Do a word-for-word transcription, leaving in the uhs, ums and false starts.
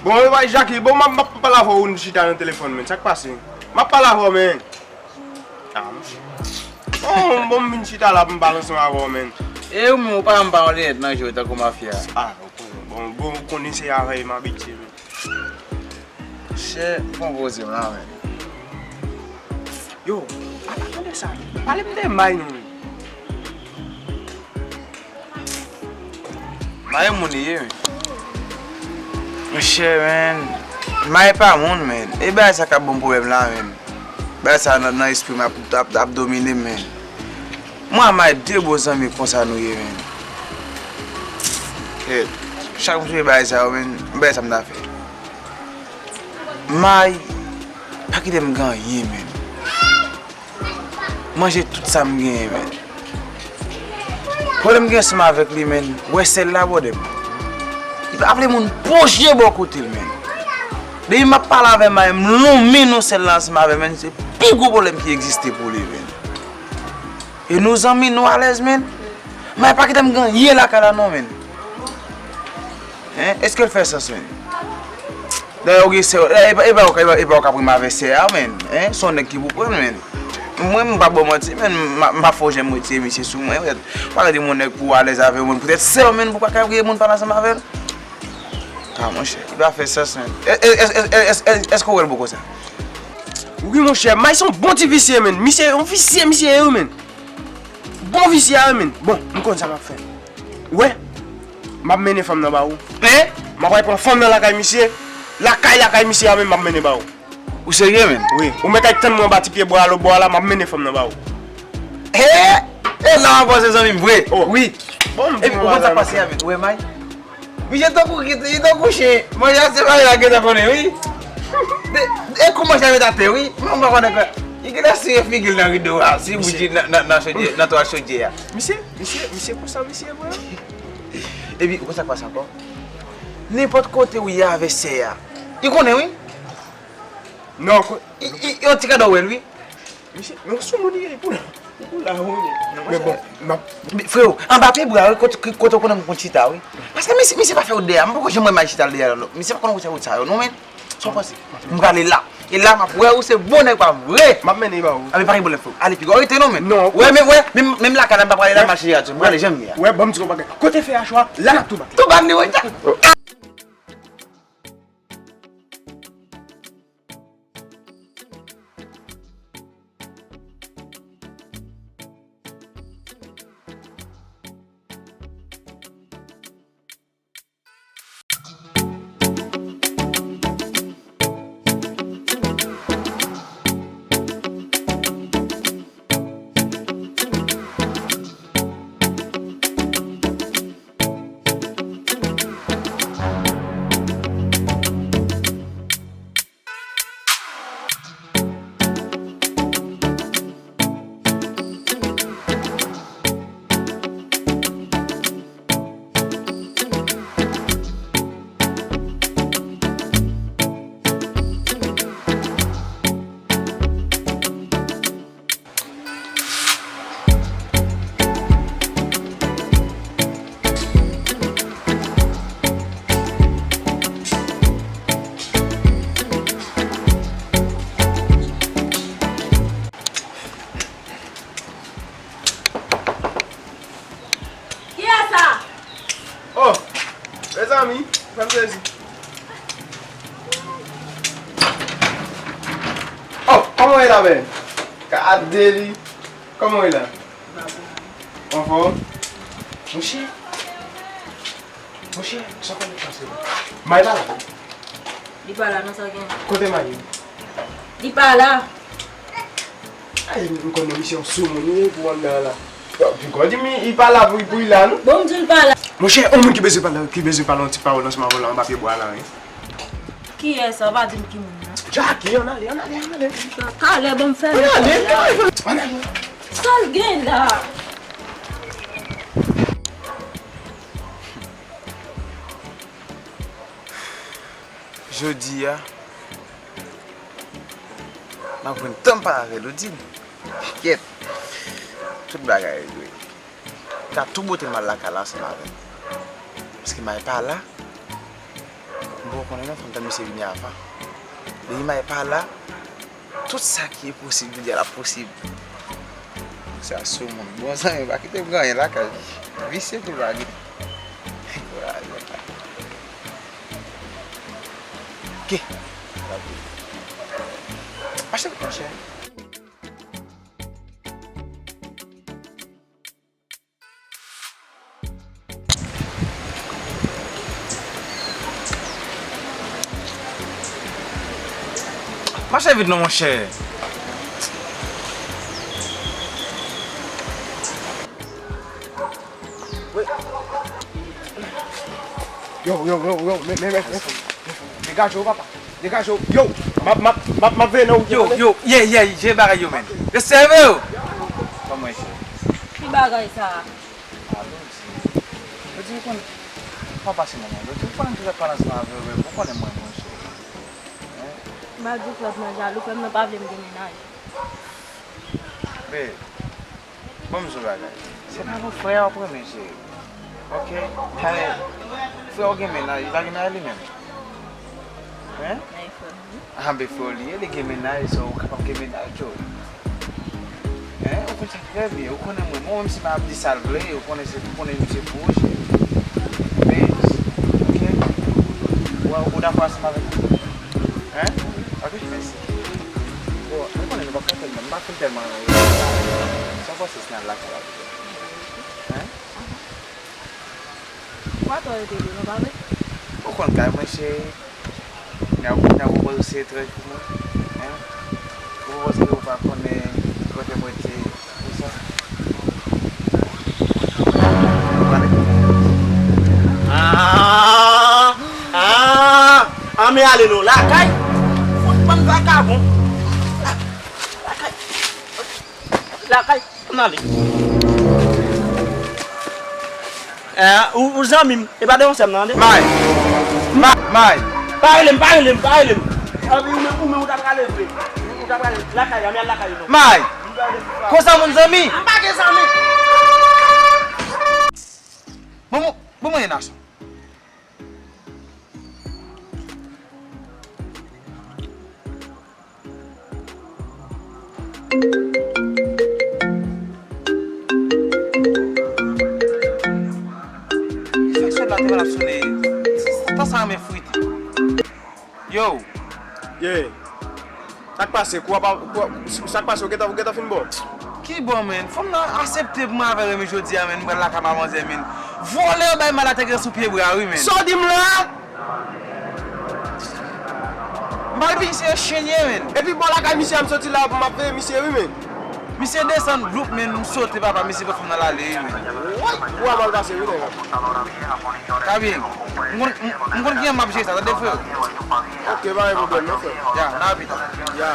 Bon, e bay Jackie, bon, m ap, m ap pale avè w, ou chita nan telefòn, men. Sa k pase? M ap pale avè w, men. Ah, monchè. Bon, bon, m vin chita la pou m pale ansanm avè w, men. E ou menm, ou pa janm pa yon linèt nan je w tankou mafya. Ah, ou konnen. Bon, bon, ou konnen se avè m abitye, men. Chè, pran poze m la, men. Yo, apa tande sa? Pale m de May non, men. May moun li ye, men. Monchè, men. May pa moun, men. E bagay sa k ap ban m pwoblèm la, men. Bagay sa nan, nan espri m ap, ap, ap domine m, men. Mwen a May de bon zanmi konsa nou ye, men. Kèt. Chak m sonje bagay sa yo, men, bagay sa m ta fè. May, pa kite m gen anyen, men. Manje tout sa m genyen, men. Pwoblèm m gen ansanm avèk li, men, wè sèl la, bwòdè m. Li pa vle moun pwoche bò kote l, men. Depi m ap pale avè May, m lonmen non sèl la ansanm avè l, men, se pi gwo pwoblèm ki egziste pou li, men. E nou zanmi, nou alèz, men. May pa kite m gen anyen lakay la non, men. Hein? Èske l fè sans, men? Dayè, ou gen sè, e, e, e pa ou ka, e pa, e pa ou ka pran m avè sè a, men. Hein? Se yon nèg ki pou pran l, men. Mwen, m pa ba w manti, men, m, m pa fè w janm retire misye sou mwen, frè. Pa rete yon nèg pou w alèz avè yon moun. Poutèt sè w, men, pou w pa ka voye moun pale ansanm avè l. Ah, monchè, li pa fè sans, men. È, è, èske w wè l bò konsa? Wi, monchè, May se yon bon ti visye, men. Misye, yon visye, misye ye, wi, men. Bon visye a, men. Bon, m konn sa m ap fè. Ou wè, m ap mennen fanm nan ba ou. Hein? M ap al pran fanm nan lakay misye. Lakay, lakay misye a, men m ap mennen ba ou. Ou serye, men? Wi. Ou mèt al tann mwen anba ti pye bwa a lòtbò a la, m ap mennen fanm nan ba ou. He! E la anpòse zanmi m vre. Oh. Wi. Bon, m di ou konn sa k pase a, men. Ou wè, May? Misye tankou, li tankou chen. Manje a se manje a gentan konnen, wi. De, e kou manje a met atè, wi. Mwen, mwen pa konnen kwa. Li gentan siye figi l nan rido a, siye bouji nan, nan, nan chodyè, nan twa chodyè a. Misye, misye, misye konsa, misye, vre. Epi, ou konn sa k pase ankò? Nenpòt kote ou ye avè sè a. Li konnen, wi. Non, ko- I, i, yon ti kado wè l, wi. Misye, men sou moun li ye, pou la, pou la, wi. Men bon, m ap Men, freo, anba pye bwa, wi, kote, kote w konnen m konn chita, wi. Paske misye, misye pa fè wout dèyè a, m poko janm wè May chita dèyè lòt. Misye pa konn wout sa, wout sa yo, non, men. Sa w panse? M prale la. E la, m ap wè ou se bon nèg pa m vre. M ap mennen ba ou. A, men pa gen pwoblèm, freo. Ale, piga w rete, non, men. Non. Wè, men, wè, menm, menm lakay la, m pa prale la, mache a, m prale janm ye a. Wè, ban m di w yon bagay. Kote fè a cho a, la n ap tou bat. Tou bat li, wi. Kiyès sa? Oh, mezanmi, fè m sezi. Oh, kòman w ye la, bèl? Gade li. Kòman w ye la? Anfòm? Monchè. Monchè, sa w konnen k pase la? May pa la. Li pa la, non, sa gen. Kote May ye? Li pa la. Ay, m konnen misye yon sou moun, wi, pou anndan la. Piga w di m li pa la pou, pou li la, non? Bon, m di l pa la. Monchè, yon moun ki bezwen pale, ki bezwen pale yon ti pawòl ansanm avè w la, anba pye bwa la, wi. Kiyès sa? Pa di m ki moun nan. Jackie, ann ale, ann ale, ann ale. Talè, bon, m fè. Ann ale, ann ale. Sa l gen la? Jodi a, m ap jwenn tan m pale avè Loudine. Kèt. Tout bagay regle. Ka tou bote m al lakay la ansanm avè l. Paske May pa la. Bon, konnen non, fò m tann misye vini avan. Depi May pa la, tout sa ki enposib jodi a l ap posib. Sa sou moun. Bon, zanmi, pa kite m gen anyen lakay. Visye tou lage. Kouraj. Ok. Mache, mache. Mache vit non, monchè. Yo, yo, yo, yo, men, men, men, men, degaje w, papa. Degaje w. Yo, m ap, m ap, m ap, m ap veye nan wout yo. Yo, yo, yeah, yeah, je bagay yo, men. Yo sève yo. Kòman se? Ki bagay sa? A, Lodi. Lodi, ou konn, pa pase moman. Lodi, ou konn m toujou ap pale ansanm avè w, ou konnen mwen, mwen sou. Hein? M ap di Claude nan jalou, frè m nan pa vle m gen mennaj. Be, bon, m di w bagay. Se pa pou frè w ap renmen, cheri. Ok? Talè, frè w gen mennaj, li pa gen mennaj li menm. Hein? Anben, frè w li ye, li gen mennaj, so ou kapab gen mennaj tou. Hein? Ou konn sa trè byen, ou konnen mwen. Mwen menm si m ap di sa l vle, ou konnen se, ou konnen misye pou ou, cheri. Babes, ok? Ou, ou dakò ansanm avèk mwen? Hein? Ok, mèsi. Bon, ou konnen nou p ap fè tèlman, m pa fin tèlman renmen sa. Sa w panse si n al lakay la? Hein? Ou pa twò rete lwen non, pa vre? Ou konn kay mwen, cheri. N ap, n ap pwopoze se etranj pou mwen. Hein? Ou panse ou pa konnen kote mwen te pou sa? Ah! Ah! Ann men ale non. Lakay? Fout bann vakabon. Lakay. Lakay. Ann ale. Eh, ou, ou zanmi m, e pa devan sè m nan, tande? May! Ma-, May! Pa rele m, pa rele m, pa rele m. Anpi ou menm, ou menm, ou ta prale vre. Ou ta prale lakay, ann al lakay non. May! Konsa moun zanmi? M pa gen zanmi. Bon, bon, bon, mwen, Nason. Fè sòt la te mal ap sone. Tan sa renmen frite. Yo. Yeah. Sa k pase? Kou a pa, kou a, sa k pase? Ou gentan, ou gentan fin bon? Ki bon, menn? Fanm nan aksepte pou mwen avè l renmen jodi a, menn. Mwen lakay mamanzè, menn. Vòlè bay mal atè gen sou pye bra, wi, menn. Sa w di m la? M pa di misye chen ye, menn. Epi bò lakay misye a m soti la, m ap veye misye, wi, menn. Misye desann, vloup, menn, m sote, papa, misye pran fanm nan l ale, wi, menn. Woy, kou a mal pase, wi, nèg la. Ka byen. M konn, m, m konn kijan m ap jere sa, tande, frè. Ok, pa gen pwoblèm, non, frè. Ya, n a pita. Ya.